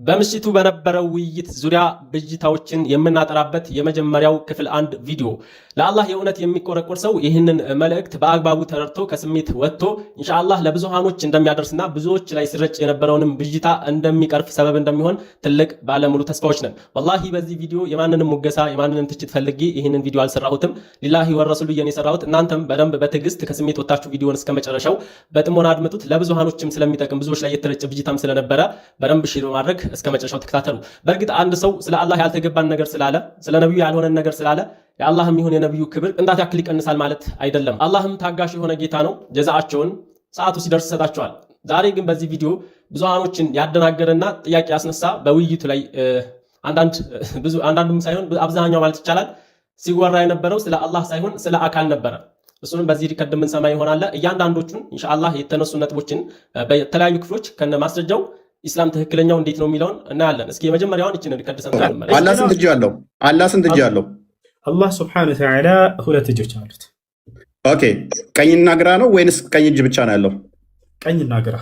በምሽቱ በነበረው ውይይት ዙሪያ ብዥታዎችን የምናጠራበት የመጀመሪያው ክፍል አንድ ቪዲዮ። ለአላህ የእውነት የሚቆረቆር ሰው ይህንን መልእክት በአግባቡ ተረድቶ ከስሜት ወጥቶ ኢንሻአላህ ለብዙሃኖች እንደሚያደርስና ብዙዎች ላይ ሲረጭ የነበረውንም ብዥታ እንደሚቀርፍ፣ ሰበብ እንደሚሆን ትልቅ ባለሙሉ ተስፋዎች ነን። ወላሂ በዚህ ቪዲዮ የማንንም ሙገሳ፣ የማንንም ትችት ፈልጌ ይህንን ቪዲዮ አልሰራሁትም። ሊላሂ ወረሱሉ የሰራሁት። እናንተም በደንብ በትዕግስት ከስሜት ወጥታችሁ ቪዲዮን እስከ መጨረሻው በጥሞና አድምጡት። ለብዙሃኖችም ስለሚጠቅም፣ ብዙዎች ላይ የተረጨ ብዥታም ስለነበረ በደንብ share በማድረግ እስከ መጨረሻው ተከታተሉ። በእርግጥ አንድ ሰው ስለ አላህ ያልተገባን ነገር ስላለ፣ ስለ ነቢዩ ያልሆነን ነገር ስላለ የአላህም ይሁን የነቢዩ ክብር ቅንጣት ያክል ይቀንሳል ማለት አይደለም። አላህም ታጋሽ የሆነ ጌታ ነው። ጀዛአቸውን ሰዓቱ ሲደርስ ይሰጣቸዋል። ዛሬ ግን በዚህ ቪዲዮ ብዙሃኖችን ያደናገረና ጥያቄ ያስነሳ በውይይቱ ላይ አንዳንድ ብዙ፣ አንዳንዱም ሳይሆን አብዛኛው ማለት ይቻላል ሲወራ የነበረው ስለ አላህ ሳይሆን ስለ አካል ነበረ። እሱንም በዚህ record የምንሰማ ይሆናል። እያንዳንዶቹን ኢንሻአላህ የተነሱ ነጥቦችን በተለያዩ ክፍሎች ከነ ማስረጃው ኢስላም ትክክለኛው እንዴት ነው የሚለውን እናያለን። እስኪ የመጀመሪያውን ይችን record ሰምተን እንመለስ። አላህ ስንት እጅ አለው? አላህ ስንት እጅ አለው? አላህ ስብሐነ ወተዓላ ሁለት እጆች አሉት። Okay፣ ቀኝና ግራ ነው ወይንስ ቀኝ እጅ ብቻ ነው ያለው? ቀኝና ግራ።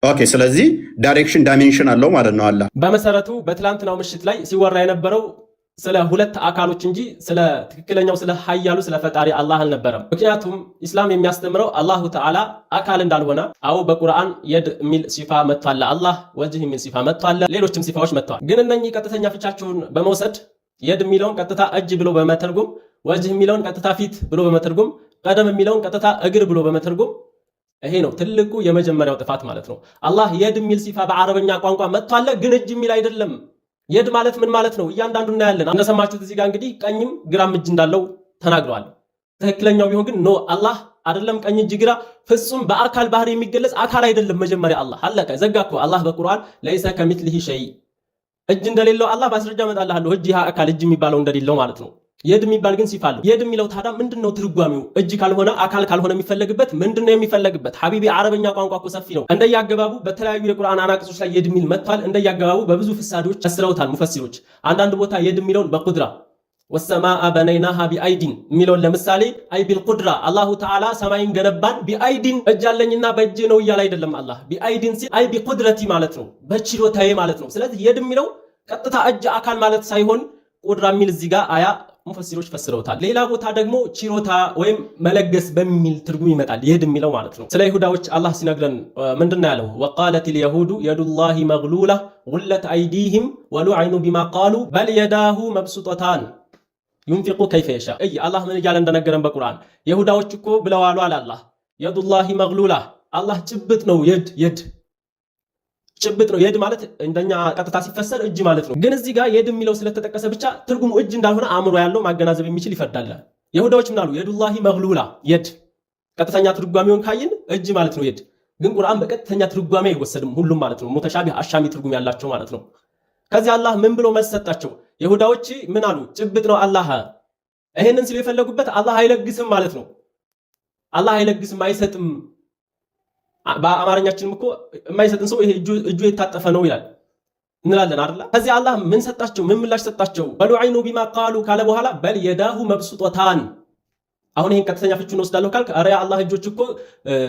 Okay፣ ስለዚህ direction dimension አለው ማለት ነው አላህ። በመሰረቱ በትላንትናው ምሽት ላይ ሲወራ የነበረው ስለ ሁለት አካሎች እንጂ ስለ ትክክለኛው፣ ስለ ሀያሉ፣ ስለ ፈጣሪ አላህ አልነበረም። ምክንያቱም ኢስላም የሚያስተምረው አላሁ ተዓላ አካል እንዳልሆነ፣ አዎ በቁርአን የድ የሚል ሲፋ መጥቷል፣ አላህ ወጅህ የሚል ሲፋ መጥቷል፣ ሌሎችም ሲፋዎች መጥተዋል። ግን እነኚህ ቀጥተኛ ፍቻቸውን በመውሰድ የድ የሚለውን ቀጥታ እጅ ብሎ በመተርጎም፣ ወጅህ የሚለውን ቀጥታ ፊት ብሎ በመተርጎም፣ ቀደም የሚለውን ቀጥታ እግር ብሎ በመተርጎም ይሄ ነው ትልቁ የመጀመሪያው ጥፋት ማለት ነው። አላህ የድ የሚል ሲፋ በአረበኛ ቋንቋ መጥቷል፣ ግን እጅ የሚል አይደለም። የድ ማለት ምን ማለት ነው? እያንዳንዱ እናያለን። እንደሰማችሁት እዚህ ጋር እንግዲህ ቀኝም ግራም እጅ እንዳለው ተናግረዋል። ትክክለኛው ቢሆን ግን no፣ አላህ አይደለም ቀኝ እጅ ግራ፣ ፍጹም በአካል ባህሪ የሚገለጽ አካል አይደለም። መጀመሪያ አላህ አለቀ፣ ዘጋ እኮ። አላህ በቁርአን ለይሰ ከሚትሊሂ ሸይ፣ እጅ እንደሌለው አላህ ማስረጃ እመጣልሃለሁ። እጅ ይህ አካል እጅ የሚባለው እንደሌለው ማለት ነው። የድ የሚባል ግን ሲፋ አለው። የድ የሚለው ታዲያ ምንድን ነው ትርጓሜው? እጅ ካልሆነ፣ አካል ካልሆነ የሚፈለግበት ምንድን ነው የሚፈለግበት? ሀቢቢ፣ አረበኛ ቋንቋ እኮ ሰፊ ነው። እንደየአገባቡ በተለያዩ የቁርአን አናቅጾች ላይ የድ የሚል መጥቷል። እንደየአገባቡ በብዙ ፍሳዶች ፈስረውታል ሙፈሲሮች። አንዳንድ ቦታ የድ የሚለውን በቁድራ፣ ወሰማአ በነይናሃ ቢአይዲን የሚለውን ለምሳሌ አይ ቢልቁድራ፣ አላሁ ተዓላ ሰማይን ገነባን ቢአይዲን፣ እጅ አለኝና በእጄ ነው እያለ አይደለም። አላህ ቢአይዲን ሲል አይ ቢቁድረቲ ማለት ነው፣ በችሎታዬ ማለት ነው። ስለዚህ የድ የሚለው ቀጥታ እጅ አካል ማለት ሳይሆን ቁድራ የሚል እዚህ ጋር አያ ሙፈሲሮች ፈስረውታል። ሌላ ቦታ ደግሞ ችሮታ ወይም መለገስ በሚል ትርጉም ይመጣል የድ የሚለው ማለት ነው። ስለ ይሁዳዎች አላህ ሲነግረን ምንድን ነው ያለው? ወቃለት ልየሁዱ የዱላሂ መግሉላ ጉለት አይዲህም ወሉዒኑ ቢማ ቃሉ በል የዳሁ መብሱጠታን ዩንፊቁ ከይፈ የሻ። እይ አላህ ምን እያለ እንደነገረን በቁርአን። ይሁዳዎች እኮ ብለዋሉ አለ አላህ፣ የዱላሂ መግሉላ፣ አላህ ጭብጥ ነው፣ የድ የድ ጭብጥ ነው። የድ ማለት እንደኛ ቀጥታ ሲፈሰር እጅ ማለት ነው። ግን እዚህ ጋር የድ የሚለው ስለተጠቀሰ ብቻ ትርጉሙ እጅ እንዳልሆነ አእምሮ ያለው ማገናዘብ የሚችል ይፈርዳል። ይሁዳዎች ምን አሉ? የዱላሂ መግሉላ፣ የድ ቀጥተኛ ትርጓሜውን ካይን እጅ ማለት ነው። የድ ግን ቁርአን በቀጥተኛ ትርጓሜ አይወሰድም ሁሉም ማለት ነው። ሙተሻቢህ፣ አሻሚ ትርጉም ያላቸው ማለት ነው። ከዚህ አላህ ምን ብሎ መልስ ሰጣቸው? ይሁዳዎች ምን አሉ? ጭብጥ ነው አላህ። ይሄንን ሲሉ የፈለጉበት አላህ አይለግስም ማለት ነው። አላህ አይለግስም፣ አይሰጥም። በአማርኛችንም እኮ የማይሰጥን ሰው ይሄ እጁ የታጠፈ ነው ይላል እንላለን አይደል? ከዚህ አላህ ምን ሰጣቸው? ምን ምላሽ ሰጣቸው? ወሉዒኑ ቢማ ቃሉ ካለ በኋላ በል የዳሁ መብሱጦታን። አሁን ይሄን ቀጥተኛ ፍቹን ወስዳለሁ ካልክ ኧረ የአላህ እጆች እኮ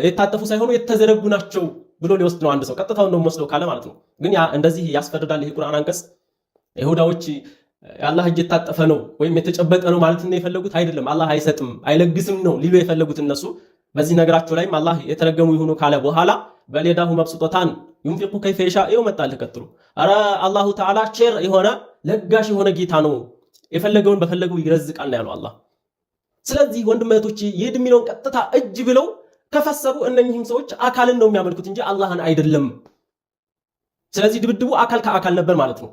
የታጠፉ ሳይሆኑ የተዘረጉ ናቸው ብሎ ሊወስድ ነው አንድ ሰው፣ ቀጥታውን ነው ወስደው ካለ ማለት ነው። ግን ያ እንደዚህ ያስፈርዳል ይሄ ቁርአን አንቀጽ? ይሁዳዎች የአላህ እጅ የታጠፈ ነው ወይም የተጨበጠ ነው ማለት ነው የፈለጉት? አይደለም። አላህ አይሰጥም፣ አይለግስም ነው ሊሉ የፈለጉት እነሱ። በዚህ ነገራቸው ላይም አላህ የተረገሙ ይሁኑ ካለ በኋላ በል የዳሁ መብሱጦታን ዩንፊቁ ከይፈ የሻ፣ ይኸው መጣልህ ቀጥሎ። ኧረ አላሁ ተዓላ ቸር የሆነ፣ ለጋሽ የሆነ ጌታ ነው፣ የፈለገውን በፈለገው ይረዝቃል ነው ያለው አላህ። ስለዚህ ወንድም እህቶቼ፣ የድ የሚለውን ቀጥታ እጅ ብለው ከፈሰሩ እነኚህም ሰዎች አካልን ነው የሚያመልኩት እንጂ አላህን አይደለም። ስለዚህ ድብድቡ አካል ከአካል ነበር ማለት ነው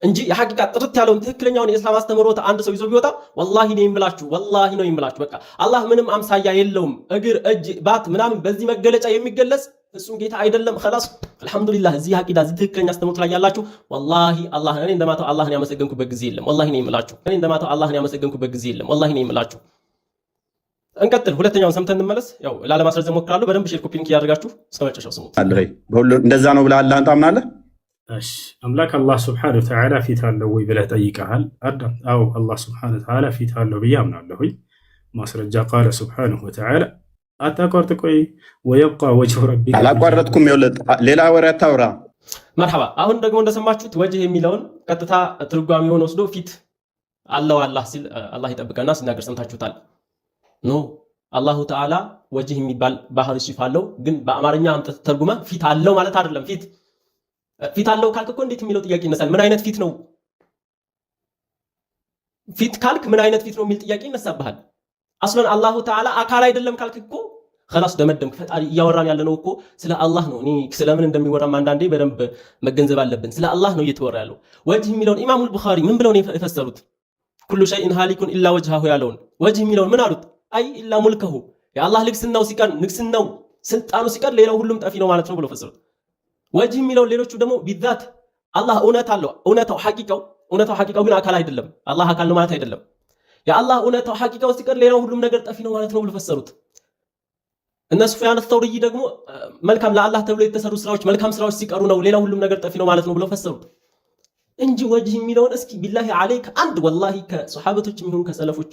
እንጂ የሐቂቃ ጥርት ያለውን ትክክለኛውን የእስላም አስተምህሮት አንድ ሰው ይዞ ቢወጣ ወላሂ ነው የምላችሁ፣ ወላሂ ነው የምላችሁ። በቃ አላህ ምንም አምሳያ የለውም። እግር፣ እጅ፣ ባት ምናምን በዚህ መገለጫ የሚገለጽ ፍጹም ጌታ አይደለም። ኸላስ፣ አልሐምዱሊላህ። እዚህ አቂዳ፣ እዚህ ትክክለኛ አስተምህሮት ላይ ያላችሁ ወላሂ አላህ እኔ እንደማታው አላህን ያመሰገንኩበት ጊዜ የለም። ወላሂ ነው የምላችሁ። እኔ እንደማታው አላህን ያመሰገንኩበት ጊዜ የለም። ወላሂ ነው የምላችሁ። እንቀጥል። ሁለተኛውን ሰምተን እንመለስ። ያው ላለማስረዘም ሞክራለሁ። በደንብ share፣ copy link እያደረጋችሁ እስከ መጨረሻው ስሙት። እንደዛ ነው ብለህ አላህን ታምናለህ? እሺ፣ አምላክ አላህ ስብሐነ ወተዓላ ፊት አለው ወይ ብለህ ጠይቀሃል አዳም። አዎ፣ አላህ ስብሐነ ወተዓላ ፊት አለው ብዬ አምናለሁኝ። ማስረጃ ቃለ ስብሐነሁ ወተዓላ፣ አታቋርጥ፣ ቆይ፣ ወየብቃ ወጅሁ ረቢከ አላቋረጥኩም። ይኸውልህ፣ ሌላ ወሬ አታውራ። መርሐባ። አሁን ደግሞ እንደሰማችሁት ወጅህ የሚለውን ቀጥታ ትርጓሜውን ወስዶ ፊት አለው አላህ ሲል፣ አላህ ይጠብቀና፣ ሲናገር ሰምታችሁታል። No፣ አላሁ ተዓላ ወጅህ የሚባል ባህሪ ሲፋ አለው፣ ግን በአማርኛ አምጥተህ ተርጉመህ ፊት አለው ማለት አይደለም። ፊት ፊት አለው ካልክ እኮ እንዴት የሚለው ጥያቄ ይነሳል። ምን አይነት ፊት ነው? ፊት ካልክ ምን አይነት ፊት ነው የሚል ጥያቄ ይነሳብሃል። አስለን አላሁ ተዓላ አካል አይደለም ካልክ እኮ ኸላስ ደመደምክ። ፈጣሪ እያወራን ያለነው እኮ ስለ አላህ ነው። እኔ ስለምን እንደሚወራም አንዳንዴ በደንብ መገንዘብ አለብን። ስለ አላህ ነው እየተወራ ያለው። ወጅህ የሚለውን ኢማሙል ቡኻሪ ምን ብለው ነው የፈሰሩት? كل شيء هالك إلا وجهه ያለውን ወጅህ የሚለውን ምን አሉት? أي إلا ملكه፣ የአላህ ልግስናው ሲቀር፣ ንግስናው ስልጣኑ ሲቀር ሌላው ሁሉም ጠፊ ነው ማለት ነው ብለው ፈሰሩት። ወጅህ የሚለውን ሌሎቹ ደግሞ ቢዛት አላህ እውነት አለው። እውነታው ሐቂቃው፣ እውነታው ሐቂቃው ግን አካል አይደለም። አላህ አካል ነው ማለት አይደለም። የአላህ እውነታው ሐቂቃው ሲቀር ሌላው ሁሉም ነገር ጠፊ ነው ማለት ነው ብለው ፈሰሩት። እነ ሱፊያን ተውሪ ደግሞ መልካም ለአላህ ተብሎ የተሰሩ ስራዎች፣ መልካም ስራዎች ሲቀሩ ነው ሌላው ሁሉም ነገር ጠፊ ነው ማለት ነው ብለው ፈሰሩት እንጂ ወጅህ የሚለውን እስኪ ቢላሂ አለይክ አንድ ወላሂ ከሰሓበቶች የሚሆን ከሰለፎች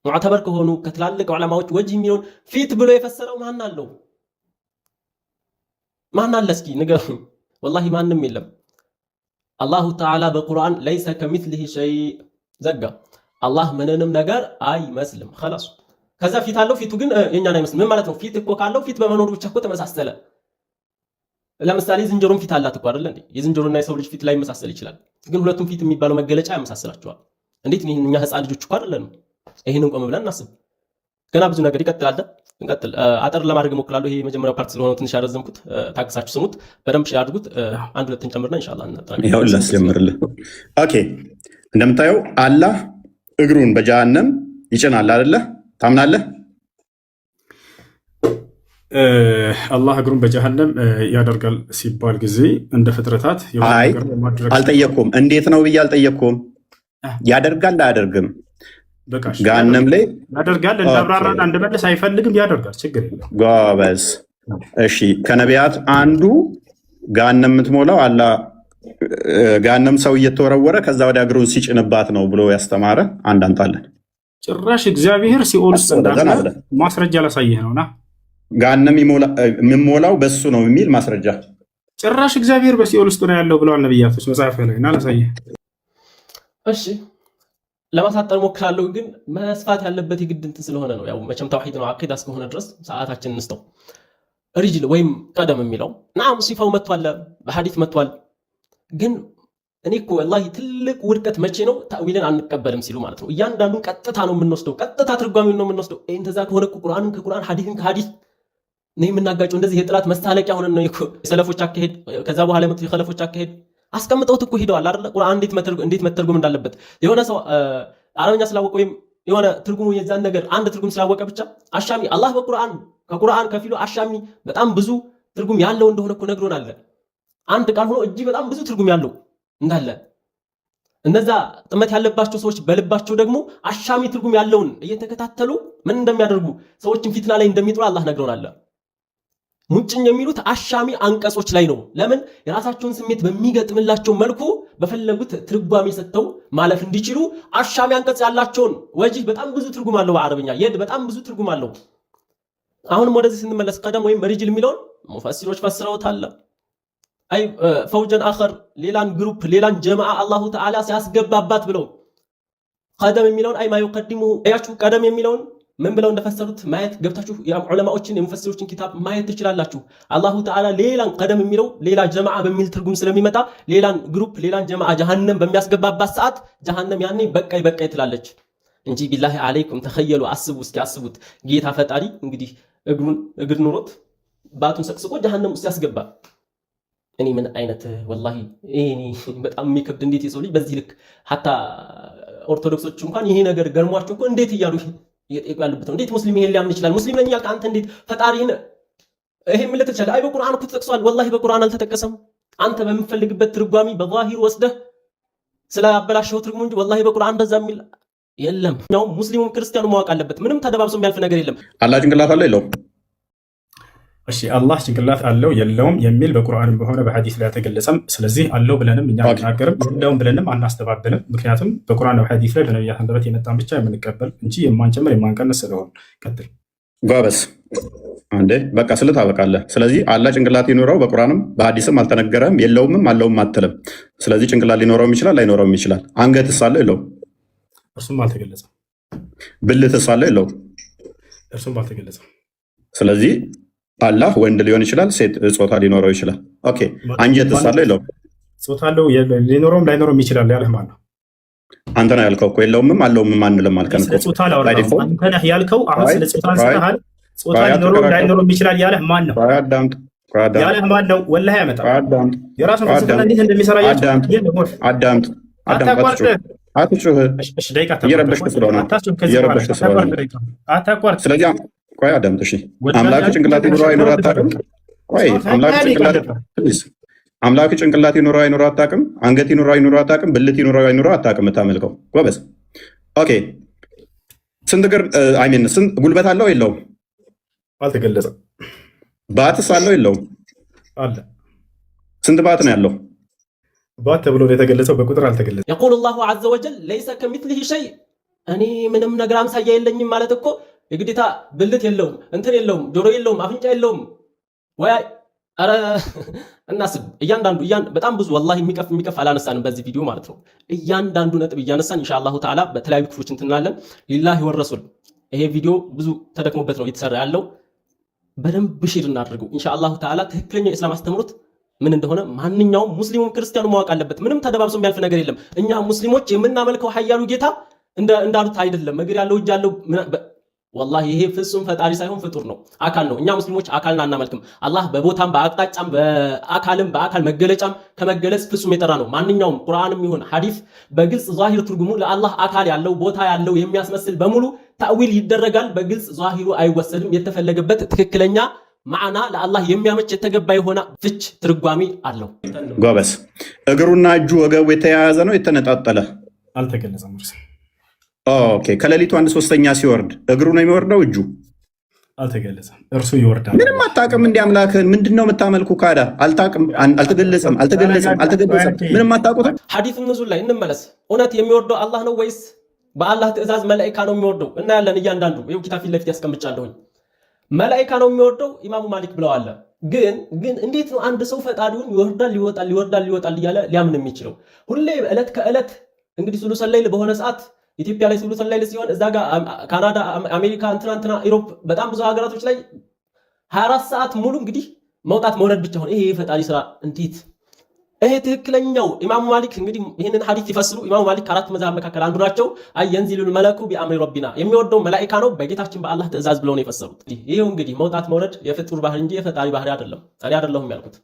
ሙዕተበር ከሆኑ ከትላልቅ ዑለማዎች ወጅህ የሚለውን ፊት ብሎ የፈሰረው ማን አለው? ማን አለ? እስኪ ንገሩኝ። ወላሂ ማንም የለም። አላሁ ተዓላ በቁርአን ليس كمثله شيء ዘጋ። አላህ ምንንም ነገር አይመስልም። ኸላስ። ከዛ ፊት አለው፣ ፊቱ ግን የኛን አይመስልም። ምን ማለት ነው? ፊት እኮ ካለው ፊት በመኖሩ ብቻ እኮ ተመሳሰለ። ለምሳሌ ዝንጀሮም ፊት አላት እኮ፣ አይደለ እንዴ? የዝንጀሮና የሰው ልጅ ፊት ላይ መሳሰል ይችላል። ግን ሁለቱም ፊት የሚባለው መገለጫ ያመሳስላቸዋል። እንዴት? እኛ ህፃን ልጆች እኮ አይደለንም። ይህንን ቆም ብለን እናስብ። ገና ብዙ ነገር ይቀጥላል። እንቀጥል። አጠር ለማድረግ እሞክራለሁ። ይሄ የመጀመሪያው part ስለሆነ ትንሽ ያረዘምኩት፣ ታግሳችሁ ስሙት። በደንብ share አድርጉት። አንድ ሁለት እንጨምርና ኢንሻአላህ እናጠናቅቅ። ይኸው ላስጀምርልህ። Okay፣ እንደምታየው አላህ እግሩን በጀሃነም ይጭናል አይደለ? ታምናለህ? አላህ እግሩን በጀሃነም ያደርጋል ሲባል ጊዜ እንደ ፍጥረታት የሆነ አይ ነገር ማድረግ አልጠየቅኩም። እንዴት ነው ብዬ አልጠየቅኩም። ያደርጋል አያደርግም? በቃ እሺ፣ ገሃነም ላይ ያደርጋል። እንዳብራራና እንድመልስ አይፈልግም። ያደርጋል፣ ችግር የለም። ጎበዝ። እሺ፣ ከነቢያት አንዱ ገሃነም የምትሞላው አላህ ገሃነም ሰው እየተወረወረ ከዛ ወዲያ እግሩን ሲጭንባት ነው ብሎ ያስተማረ አንድ አንጣለን። ጭራሽ እግዚአብሔር ሲኦል ውስጥ ወደዛ እንዳለ ብለን ማስረጃ ላሳይህ ነውና ገሃነም የሚሞላው በሱ ነው የሚል ማስረጃ። ጭራሽ እግዚአብሔር በሲኦል ውስጥ ነው ያለው ብለዋል ነብያቶች መጽሐፍ ላይ እና ላሳይህ። እሺ፣ ለማሳጠር ሞክራለሁ፣ ግን መስፋት ያለበት የግድ እንትን ስለሆነ ነው። ያው መቼም ተውሂድ ነው፣ አቂዳ እስከሆነ ድረስ ሰዓታችንን እንስጠው። ሪጅል ወይም ቀደም የሚለው ናም ሲፋው መጥቷል፣ በሐዲት መጥቷል። ግን እኔ እኮ ወላሂ ትልቅ ውድቀት መቼ ነው? ታዊልን አንቀበልም ሲሉ ማለት ነው። እያንዳንዱን ቀጥታ ነው የምንወስደው፣ ቀጥታ ትርጓሜውን ነው የምንወስደው። ይሄ እንደዛ ከሆነ እኮ ቁርአንን ከቁርአን፣ ሐዲስን ከሐዲስ ነው የምናጋጨው። እንደዚህ የጥላት መሳለቂያ ሆነን ነው የሰለፎች አካሄድ፣ ከዛ በኋላ የመጡት የኸለፎች አካሄድ አስቀምጠውት እኮ ሂደዋል አይደለ? ቁርአን እንዴት መተርጎም እንዳለበት የሆነ ሰው አረብኛ ስላወቀ ወይም የሆነ ትርጉሙ የዛን ነገር አንድ ትርጉም ስላወቀ ብቻ አሻሚ፣ አላህ በቁርአን ከቁርአን ከፊሉ አሻሚ በጣም ብዙ ትርጉም ያለው እንደሆነ እኮ ነግሮናል። አንድ ቃል ሆኖ እጅግ በጣም ብዙ ትርጉም ያለው እንዳለ፣ እነዛ ጥመት ያለባቸው ሰዎች በልባቸው ደግሞ አሻሚ ትርጉም ያለውን እየተከታተሉ ምን እንደሚያደርጉ፣ ሰዎችን ፊትና ላይ እንደሚጥሉ አላህ ነግሮናል። ሙጭኝ የሚሉት አሻሚ አንቀጾች ላይ ነው። ለምን? የራሳቸውን ስሜት በሚገጥምላቸው መልኩ በፈለጉት ትርጓሜ ሰጥተው ማለፍ እንዲችሉ አሻሚ አንቀጽ ያላቸውን። ወጅህ በጣም ብዙ ትርጉም አለው በአረብኛ፣ የድ በጣም ብዙ ትርጉም አለው። አሁንም ወደዚህ ስንመለስ ቀደም ወይም ሪጅል የሚለውን ሙፈሲሮች ፈስረውታል። أي فوجا آخر፣ ሌላን group፣ ሌላን ጀማዓ አላሁ ተዓላ ሲያስገባባት ብለው ቀደም የሚለውን أي ما يقدمه አያችሁ፣ ቀደም የሚለውን ምን ብለው እንደፈሰሩት ማየት ገብታችሁ የዑለማዎችን የሙፈሲሮችን ኪታብ ማየት ትችላላችሁ። አላሁ ተዓላ ሌላን ቀደም የሚለው ሌላ ጀማዓ በሚል ትርጉም ስለሚመጣ ሌላን group፣ ሌላን ጀማዓ ጀሃነም በሚያስገባባት ሰዓት ጀሃነም ያኔ በቃኝ በቃኝ ትላለች እንጂ ቢላሂ አለይኩም ተኸየሉ፣ አስቡ እስኪ አስቡት። ጌታ ፈጣሪ እንግዲህ እግሩን እግር ኑሮት ባቱን ሰቅስቆ ጀሃነም ውስጥ ያስገባ። እኔ ምን አይነት ወላሂ ይሄ በጣም የሚከብድ፣ እንዴት የሰው ልጅ በዚህ ልክ፣ ሀታ ኦርቶዶክሶች እንኳን ይሄ ነገር ገርሟቸው እኮ እንዴት እያሉ እየጠየቁ ያሉበት ነው። እንዴት ሙስሊም ይሄን ሊያምን ይችላል? ሙስሊም ነኝ ያልክ አንተ እንዴት ፈጣሪህን ይሄ ምን ልትል ትችላለህ? አይ በቁርአን እኮ ተጠቅሷል። ወላሂ በቁርአን አልተጠቀሰም። አንተ በምትፈልግበት ትርጓሚ በዛሂር ወስደህ ስላበላሸው ትርጉሙ እንጂ ወላሂ በቁርአን እንደዛ የሚል የለም። ያው ሙስሊሙም ክርስቲያኑ ማወቅ አለበት። ምንም ተደባብሶ የሚያልፍ ነገር የለም። አላህ ጭንቅላት አለው የለውም? እሺ፣ አላህ ጭንቅላት አለው የለውም የሚል በቁርአንም በሆነ በሐዲስ ላይ አልተገለጸም። ስለዚህ አለው ብለንም እኛ አንናገርም፣ የለውም ብለንም አናስተባብልም። ምክንያቱም በቁርአን በሐዲስ ላይ በነቢያት አንደበት የመጣን ብቻ የምንቀበል እንጂ የማንጨምር የማንቀንስ ስለሆነ። ቀጥል። ጎበዝ አንዴ በቃ ስለ ታበቃለህ። ስለዚህ አላህ ጭንቅላት ይኖረው በቁርአንም በሐዲስም አልተነገረም፣ የለውምም አለውም አትልም። ስለዚህ ጭንቅላት ሊኖረውም ይችላል ላይኖረውም ይችላል። አንገትስ አለው የለውም? እርሱም አልተገለጸም። ብልትስ አለው የለውም? እርሱም አልተገለጸም። ስለዚህ አላህ ወንድ ሊሆን ይችላል፣ ሴት ጾታ ሊኖረው ይችላል። Okay፣ አንጀትስ አለው የለውም? ጾታ አለው ሊኖረውም ላይኖረውም ይችላል ያለህ ማን ነው? አንተ ነው ያልከው እኮ፣ የለውምም አለውምም አንልም አልከን ስለ እኮ። ጾታ አላወራሁም። አንተ ነህ ያልከው። አሁን ስለ ጾታ አንስተሃል። ጾታ ሊኖረውም ላይኖረውም ይችላል ያለህ ማን ነው? አዳምጥ፣ ያለህ ማን ነው? ወላሂ ያመጣል። አዳምጥ፣ የራሱን ፍልስፍና እንዴት እንደሚሰራ አዳምጥ፣ አዳምጥ፣ አዳምጥ። አትጩህ፣ እየረበሽክ ስለሆነ እየረበሽክ ስለሆነ። አታቋርጥ። ስለዚህ ቆይ አዳምጥ። እሺ፣ አምላክ ጭንቅላት ይኑረው አይኑረው አታውቅም። ቆይ፣ አምላክ ጭንቅላት፣ please፣ አምላክ ጭንቅላት ይኑረው አይኑረው አታውቅም። አንገት ይኑረው አይኑረው አታውቅም። ብልት ይኑረው አይኑረው አታውቅም። የምታመልከው ጎበዝ። Okay፣ ስንት እግር፣ I mean ስንት ጉልበት አለው የለውም? አልተገለጸም። ባትስ አለው የለውም? አለ። ስንት ባት ነው ያለው? ባት ተብሎ ነው የተገለጸው፣ በቁጥር አልተገለጸም። يقول الله عز وجل ليس كمثله شيء፣ እኔ ምንም ነገር አምሳያ የለኝም ማለት እኮ የግዴታ ብልት የለውም፣ እንትን የለውም፣ ጆሮ የለውም፣ አፍንጫ የለውም ወይ? ኧረ እናስብ። እያንዳንዱ በጣም ብዙ ወላሂ የሚቀፍ የሚቀፍ አላነሳንም በዚህ ቪዲዮ ማለት ነው። እያንዳንዱ ነጥብ እያነሳን ኢንሻአላሁ ተዓላ በተለያዩ ክፍሎች እንትናለን። لله والرسول ይሄ ቪዲዮ ብዙ ተደክሞበት ነው እየተሰራ ያለው። በደንብ share እናድርገው። ኢንሻአላሁ ተዓላ ትክክለኛው የእስላም አስተምሮት ምን እንደሆነ ማንኛውም ሙስሊሙም ክርስቲያኑ ማወቅ አለበት። ምንም ተደባብሶ የሚያልፍ ነገር የለም። እኛ ሙስሊሞች የምናመልከው ሀያሉ ጌታ እንዳሉት አይደለም። እግር ያለው፣ እጅ ያለው፣ ወላሂ ይሄ ፍጹም ፈጣሪ ሳይሆን ፍጡር ነው፣ አካል ነው። እኛ ሙስሊሞች አካልን አናመልክም። አላህ በቦታም በአቅጣጫም በአካልም በአካል መገለጫም ከመገለጽ ፍጹም የጠራ ነው። ማንኛውም ቁርአንም ይሁን ሐዲስ በግልጽ ዛሂር ትርጉሙ ለአላህ አካል ያለው፣ ቦታ ያለው የሚያስመስል በሙሉ ታዊል ይደረጋል። በግልጽ ዛሂሩ አይወሰድም። የተፈለገበት ትክክለኛ ማዕና ለአላህ የሚያመች የተገባ የሆነ ፍች ትርጓሜ አለው። ጎበዝ። እግሩና እጁ ወገቡ የተያያዘ ነው የተነጣጠለ? አልተገለጸም። እርሱ Okay። ከሌሊቱ አንድ ሶስተኛ ሲወርድ እግሩ ነው የሚወርደው እጁ? አልተገለጸም። እርሱ ይወርዳል። ምንም አታውቅም። እንዲህ አምላክህን ምንድን ነው የምታመልኩ? ካዳ አልታውቅም። አልተገለጸም፣ አልተገለጸም፣ አልተገለጸም። ምንም አታውቁትም። ሐዲስ ኑዙል ላይ እንመለስ። እውነት የሚወርደው አላህ ነው ወይስ በአላህ ትእዛዝ መላኢካ ነው የሚወርደው? እናያለን። እያንዳንዱ ይኸው ኪታብ ፊት ለፊት ያስቀምጫለሁኝ። መላኢካ ነው የሚወርደው ኢማሙ ማሊክ ብለዋል። ግን እንዴት ነው አንድ ሰው ፈጣሪውን ይወርዳል ይወጣል ይወርዳል ይወጣል እያለ ሊያምን የሚችለው? ሁሌ ዕለት ከዕለት እንግዲህ ሱሉሰ ለይል በሆነ ሰዓት ኢትዮጵያ ላይ ሱሉሰ ለይል ሲሆን እዛ ጋር ካናዳ፣ አሜሪካ፣ እንትና እንትና Europe በጣም ብዙ ሀገራቶች ላይ 24 ሰዓት ሙሉ እንግዲህ መውጣት መውረድ ብቻ ሆነ። ይሄ የፈጣሪ ስራ እንዴት፣ ይሄ ትክክለኛው ኢማሙ ማሊክ እንግዲህ ይህንን ሐዲስ ሲፈስሩ፣ ኢማሙ ማሊክ ከአራት መዛሂብ መካከል አንዱ ናቸው። أي ينزل الملك بأمر ربنا፣ የሚወርደው መላኢካ ነው በጌታችን በአላህ ትእዛዝ ብለው ነው የፈሰሩት። ይሄው እንግዲህ መውጣት መውረድ የፍጡር ባህሪ እንጂ የፈጣሪ ባህሪ አይደለም። እኔ አይደለሁም ያልኩት።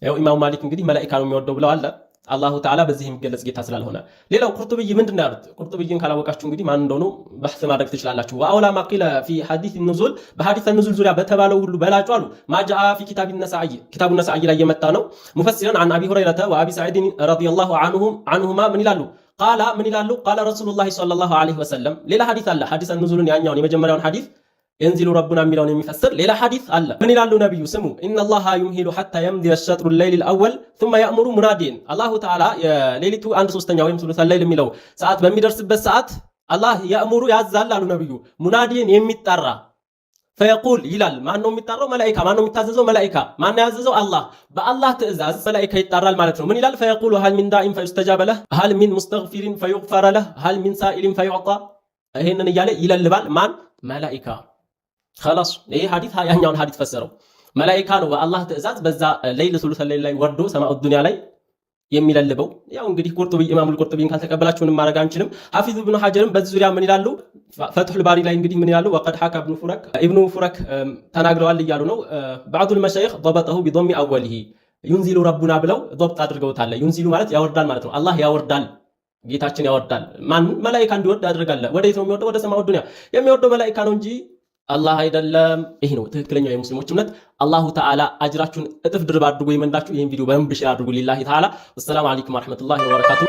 ይኸው ኢማሙ ማሊክ እንግዲህ መላኢካ ነው የሚወርደው ብለዋል። አላሁ ተዓላ በዚህ የሚገለጽ ጌታ ስላልሆነ። ሌላው ቁርጡብይ ምንድን ነው ያሉት? ቁርጡብይን ካላወቃችሁ እንግዲህ ማን እንደሆኑ በሕስ ማድረግ ትችላላችሁ። وأولى ما قيل في حديث النزول፣ በሐዲስ ኑዙል ዙሪያ በተባለው ሁሉ በላጩ አሉ ما جاء في كتاب النسائي፣ ኪታቡ ነሳኢ ላይ የመጣ ነው። مفسرا عن أبي هريرة وأبي سعيد رضي الله عنهما ምን ይላሉ? قال ምን ይላሉ? قال رسول الله صلى الله عليه وسلم። ሌላ ሐዲስ አለ። ሐዲስ ኑዙልን ያኛውን የመጀመሪያውን ሐዲስ ينزل ربنا የሚለውን የሚፈስር ሌላ ሐዲስ አለ። ምን ይላሉ ነቢዩ? ስሙ፣ إن الله يمهل حتى يمضي شطر الليل الأول ثم يأمر مناديا። አላሁ ተዓላ የሌሊቱ አንድ ሶስተኛ ወይም ሱሉሰ ሌይል የሚለው ሰዓት በሚደርስበት ሰዓት አላህ يأمر ያዛል አሉ ነቢዩ፣ مناديا የሚጠራ፣ فيقول ይላል። ማን ነው የሚጠራው? መላኢካ። ማን ነው የሚታዘዘው? መላኢካ። ማን ነው ያዘዘው? አላህ። በአላህ ትእዛዝ መላኢካ ይጣራል ማለት ነው። ምን ይላል? فيقول هل من داع فيستجاب له، هل من مستغفر فيغفر له، هل من سائل فيعطى። ይሄንን እያለ ይለልባል። ማን? መላኢካ። خلاص ይሄ ሐዲስ ያኛውን ሐዲስ ፈሰረው። መላኢካ ነው በአላህ ትእዛዝ በዛ ሌይል ሱሉሰ ሌይል ላይ ወርዶ ሰማኡ ዱንያ ላይ የሚለልበው። ያው እንግዲህ ቁርጡቢ፣ ኢማሙል ቁርጡቢን ካልተቀበላችሁ ምንም ማድረግ አንችልም። ሐፊዝ ኢብኑ ሐጀርም በዚህ ዙሪያ ምን ይላሉ? ፈትሑል ባሪ ላይ እንግዲህ ምን ይላሉ? وقد حكى ابن فرك፣ ኢብኑ ፉረክ ተናግረዋል እያሉ ነው። بعض المشايخ ضبطه بضم أوله፣ ينزل ربنا ብለው ضبط አድርገውታል። ينزل ማለት ያወርዳል ማለት ነው። አላህ ያወርዳል፣ ጌታችን ያወርዳል። ማን? መላኢካ እንዲወርድ ያደርጋል። ወዴት ነው የሚወርደው? ወደ ሰማኡ ዱንያ። የሚወርደው መላኢካ ነው እንጂ አላህ አይደለም። ይሄ ነው ትክክለኛው የሙስሊሞች እምነት። አላሁ ተዓላ አጅራችሁን እጥፍ ድርብ አድርጎ ይመንዳችሁ። ይህን ቪዲዮ በደንብ share አድርጉ። لله تعالى። والسلام عليكم ورحمة الله وبركاته።